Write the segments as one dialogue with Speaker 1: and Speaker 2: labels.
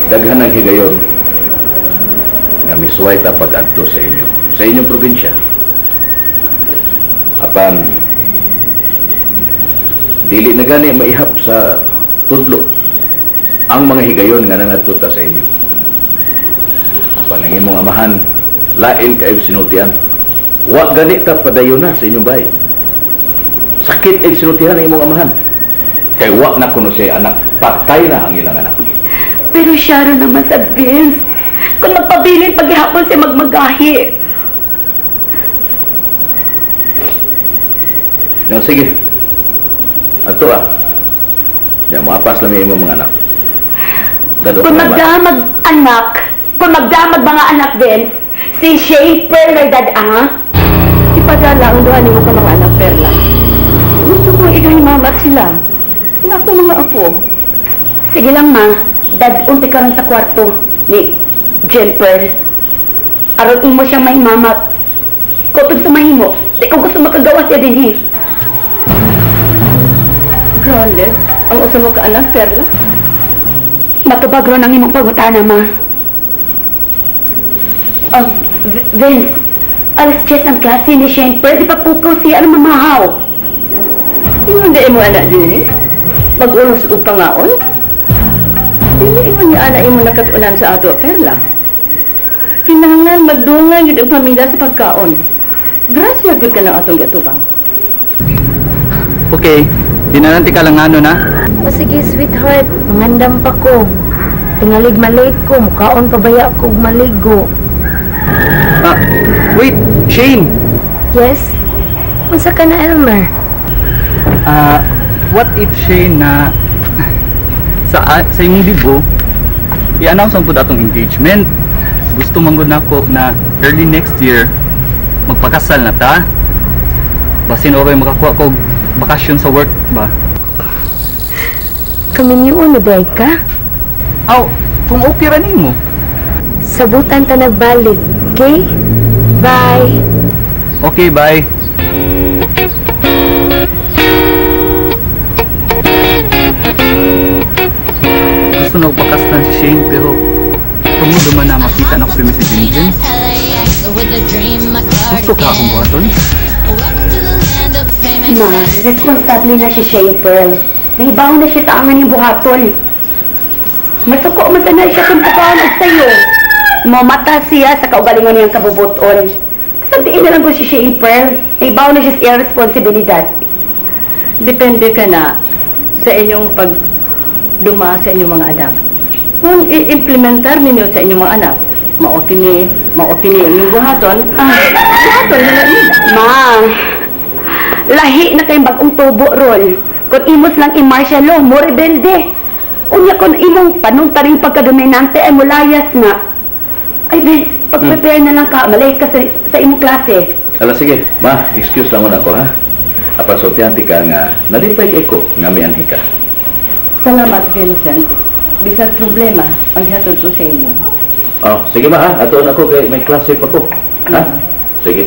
Speaker 1: Daghan ang higayon nga misuway ta pag-adto sa inyo, sa inyong probinsya. Apan dili na gani maihap sa tudlo ang mga higayon nga nangadto ta sa inyo. Apan ang imong amahan lain kaayo sinultian. Wa gani ta padayon na sa inyong bahay. Sakit ay sinultihan ang imong amahan. Kay wa na kuno siya anak, patay na ang ilang anak.
Speaker 2: Pero siya rin naman sa Vince. Kung magpabilin paghihapon siya magmagahi.
Speaker 1: No, sige. Ato ah. Ya, maapas lang yung imong mga anak. Dado
Speaker 2: Kung
Speaker 1: ka naman.
Speaker 2: magdamag anak, kung magdamag mga anak, Vince, si Shane Pearl ay dad-a.
Speaker 3: Ipadala ang duha nimo ka mga anak, Perla. Gusto kong ikahimamat sila. Nga akong mga apo.
Speaker 2: Sige lang, ma. Dad-unti ka ron sa kwarto ni Jen Pearl. Aron imo siyang mahimamat. Kutog sa mahimo, di ko gusto makagawa siya din, eh.
Speaker 3: Grounded ang usa mo ka anak, Perla.
Speaker 2: Matubag ron ang imong pangutana, ma. Oh, Vince, alas 10 ang klase ni Shane Pearl. Di pa pukaw siya ang mamahaw.
Speaker 3: Ingon di mo anak din, eh. Mag-ulos og pangaon. Dili ingon niya anak imo nakatunan sa ato, Perla. Kinahanglan magdungan yun ang pamilya sa pagkaon. Grasya gud ka ng atong giatubang.
Speaker 4: Okay, di na lang ka lang ano na.
Speaker 5: O sige, sweetheart, mangandam pa ko. Tingalig malate ko, mukaon pa baya ko og maligo.
Speaker 4: Ah, wait, Shane.
Speaker 5: Yes? Unsa ka na, Elmer?
Speaker 4: Ah, what if Shane na sa imong dibo i-announce ang pud atong engagement. Gusto man gud nako na early next year magpakasal na ta. Basin oray makakuha ko bakasyon sa work ba.
Speaker 5: Kaminyoon na day ka?
Speaker 4: Aw, kung okay ra nimo.
Speaker 5: Sabutan ta nagbalik, okay? Bye!
Speaker 4: Okay, bye. Gusto na pakasalan si Shane pero tungod man na makita na ko si Jinjin. Gusto ka akong buhaton?
Speaker 2: Ma, responsable na si Shane Pearl. Nahibaw na siya sa angan yung buhaton. Masuko man na siya kung pagkaon og sayo. Mamata siya sa kaugalingon niyang kabubuton. Sabihin na lang ko si Shane Pearl. Nahibaw na siya sa iyang responsibilidad.
Speaker 3: Depende ka na sa inyong pagduma sa inyong mga anak. Kung i-implementar ninyo sa inyong mga anak, mao kini ang inyong buhaton, buhaton na nila.
Speaker 2: Ma, lahi na kayong bagong tubo ron. Kung imos lang i-martial law, mo rebelde. Unya kung imong panuntaring pagkadominante ay mulayas na. Ay, Vince, pag-prepare na lang ka, malay ka sa imong klase.
Speaker 1: Ala, sige. Ma, excuse lang muna ako, ha? Apan sultihan ka nga, nalipay kay ko nga mianhi ka.
Speaker 3: Salamat, Vincent. Bisag problema ang gihatod ko sa inyo.
Speaker 1: Oh, sige ma, ha? Atuon ako kay may klase pa ko. Ha? Sige.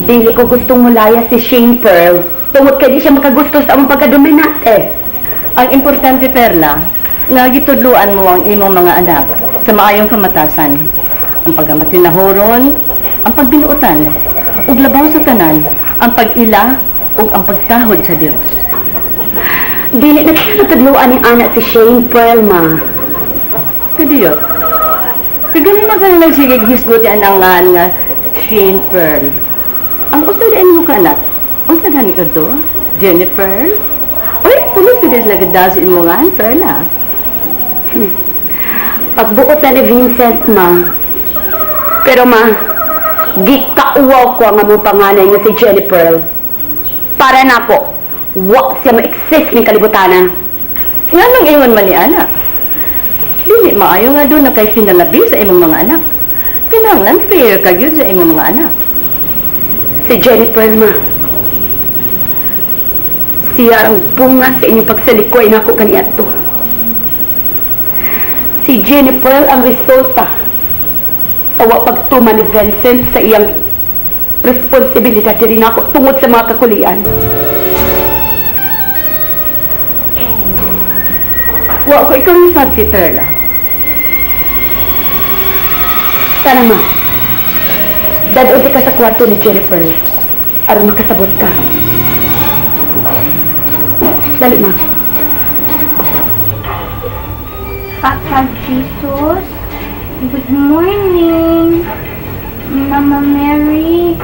Speaker 2: Dili ko gustong mulaya si Shane Pearl. Tungod kay di siya makagusto sa among pagkadominante.
Speaker 3: Ang importante, Perla, nga gitudluan mo ang imong mga anak sa maayong pamatasan. Ang pagkamatinahuron, ang pagbinuotan, ug labaw sa tanan, ang pag-ila ug ang pagtahod sa Dios.
Speaker 2: Dili na kaya natudluan ni anak si Shane Pearl, ma.
Speaker 3: Kadiyot. Kagani na ka na nagsigig hisgot yan ang nga nga Shane Pearl. Ang usa din mo ka anak. Unsa gani ka do? Jennifer? Uy, pulos ka din sila ganda sa imo nga, Perla.
Speaker 2: Pagbuot na ni Vincent, ma. Pero ma, gikauwaw ko ang among panganay nga si Jennifer. Para nako, wa siya ma-exist ning kalibutana.
Speaker 3: Nga nang ingon man ni anak. Dili maayo nga doon na kay pinalabi sa imong mga anak. Kinahanglan fair ka gyud sa imong mga anak.
Speaker 2: Si Jennifer, ma. Siya ang bunga sa inyong pagsalikoy nako kaniadto. Si Jennifer ang resulta sa wa pagtuman ni Vincent sa iyang responsibilidad diri nako tungod sa mga kakulian.
Speaker 3: Wa ko ikaw yung sabi, Perla.
Speaker 2: Tara, ma. Dadunti ka sa kwarto ni Jennifer. Aron makasabot ka. Dali, ma.
Speaker 6: Papa Jesus, good morning. Mama Mary,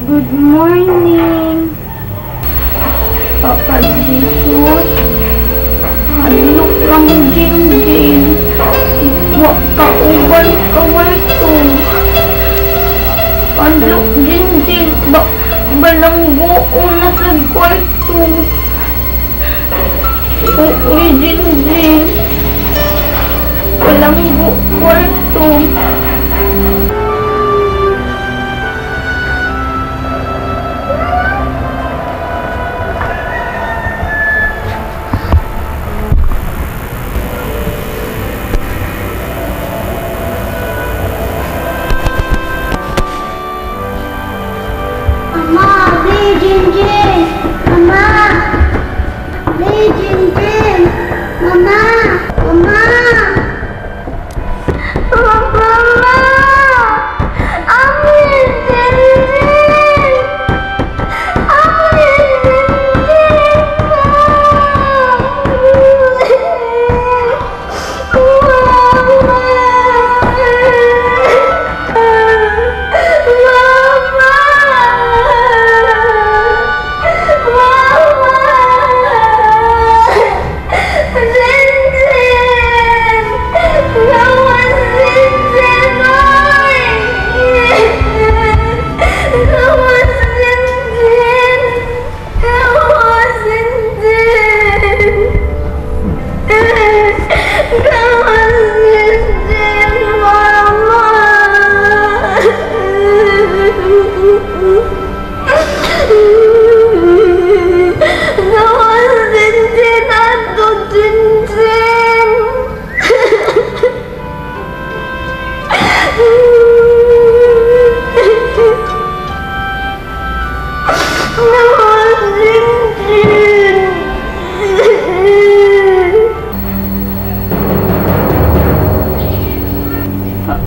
Speaker 6: good morning. Papa Jesus, hadlok lang Jinjin. Wa kauban kawarto. Hadlok Jinjin, balanggoon na sa kwarto. Uy, Jinjin. Balanggo kwarto. Mama, Jinjin. Mama, Jinjin. Mama, Mama. Mama, Ami Jinjin. Ami Jinjin.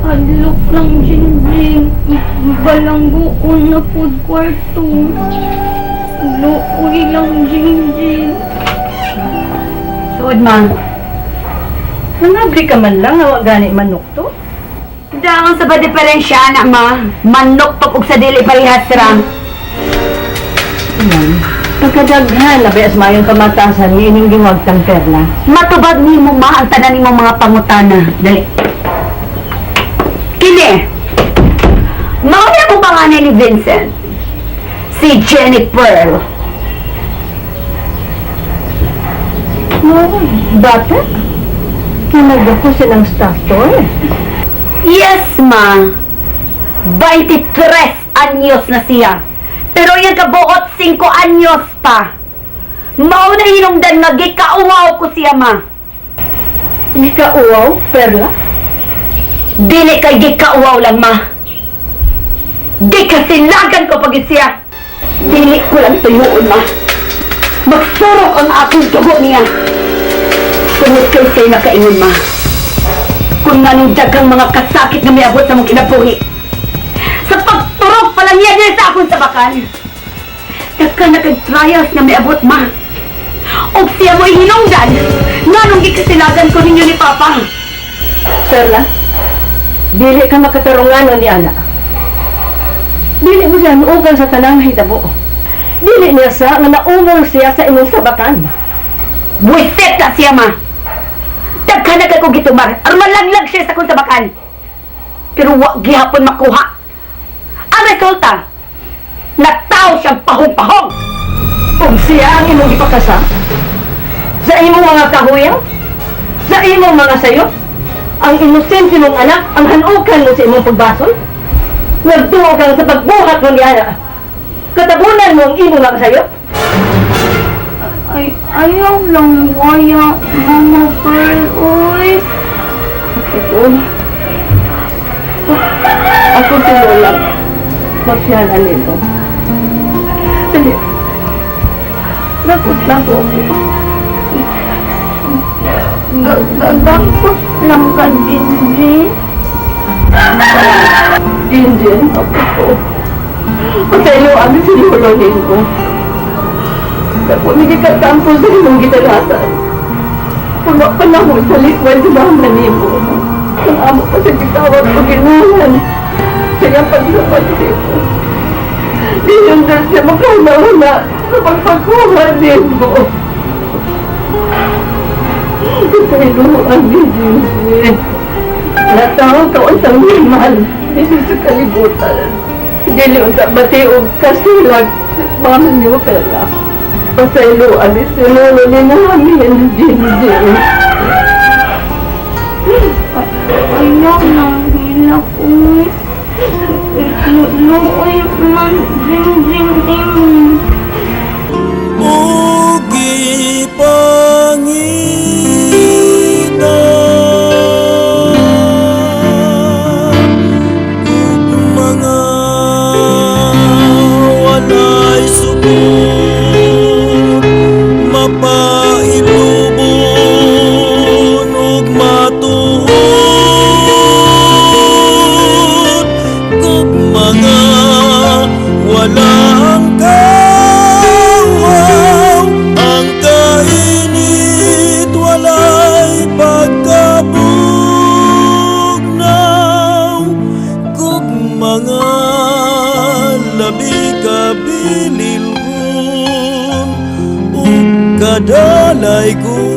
Speaker 6: Hadlok lang, Jinjin. Balanggoon na food kwarto. Luoy lang, Jinjin.
Speaker 2: Suod, ma.
Speaker 3: Nangabri ka man lang, awa gani manok to?
Speaker 2: Daon sa ba diferensya, anak, ma? Manok pag og sa dili parehas ra.
Speaker 3: Pagkadaghan, labi as mayong kamatasan, ni ining giwagtang Perla.
Speaker 2: Matubag nimo, ma, ang tanan nimo mga pangutana. Dali. Kini! Mao na akong panganay ni Vincent. Si Jenny Pearl.
Speaker 3: No, bata? Kinag ako silang staff to eh.
Speaker 2: Yes, ma. 23 anyos na siya. Pero yung kabuot 5 anyos pa. Mao na hinungdan nga gikauwaw ko siya, ma.
Speaker 3: Gikauwaw, Perla?
Speaker 2: Dili kay gikauwaw lang, ma. Gikasilagan ko pag siya. Dili ko lang tuyuon, ma. Magsurok ang akong dugo niya. Tungod kay sa'yo nakaingon, ma. Kung anong daghang mga kasakit na miabot sa mong kinabuhi. Sa pagturok pa lang niya sa akong sabakan. Daghan na kay trials na miabot, ma. Og siya mo'y hinungdan. Nganong gikasilagan ko ninyo ni Papa.
Speaker 3: Perla, dili ka makatarungan ni Ana. Dili mo siya nuugan sa tanang hitabo. Dili niya sa nga naumol siya sa imong sabakan.
Speaker 2: Buisit na siya, ma. Daghan na kay kong gitumar. Aron malaglag siya sa akong sabakan. Pero wa gihapon makuha. Ang resulta, nagtao siyang pahong-pahong.
Speaker 3: Kung siya ang imong ipakasa, sa imong mga kahuyang, sa imong mga sayop, ang inosente mong anak, ang hanukan mo sa imong pagbasol, nagtuo kang sa pagbuhat mo ni Ana. Katabunan mo ang imong mga sayop.
Speaker 6: Ay, ayaw lang waya, Mama Pearl, uy.
Speaker 3: Ako, ako si Lola, magsiyanan nito. Dali. Gakot lang ko.
Speaker 6: Gagakot lang ka, Jinjin.
Speaker 3: Jinjin, ako ko. Pasaylo ang si Lolo nimo. Kung nagkakatampo sa imong gidalatan. Kung wa pa na mo sa likwan sa mama nimo. Kung amo pa sa gitawag o ginuhan sa iyang pagsapat nimo. Diyon na siya makauna-una sa pagpagkuha nimo. Pasayloan ni Jinjin. Nataw ka unsang himal dito sa kalibutan. Dili unta bati og kasilag mama niyo pera. Pasayloan ni si Lolo ni namin, Jinjin.
Speaker 6: Ayaw nang hilak, uy. Luoy man, Jinjin, imo.
Speaker 7: Ugi pangita ug mga walay sukod mapailubon ug matuod ug mga walang kawaw ang kainit walay pagkabugnaw kug mga labi kabililhon ug kadalay ko.